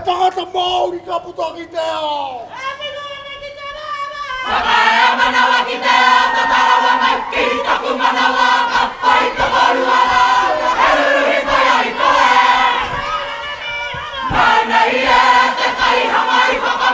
tangata Māori ka puta ki te ao. E piko ana ki te rāwā. Whakaea manawa ki te ao tata rawa mai ki taku manawa ka whai tokorua rā he ruruhi koia i koe. Mana ia te kaihanga i whakaea.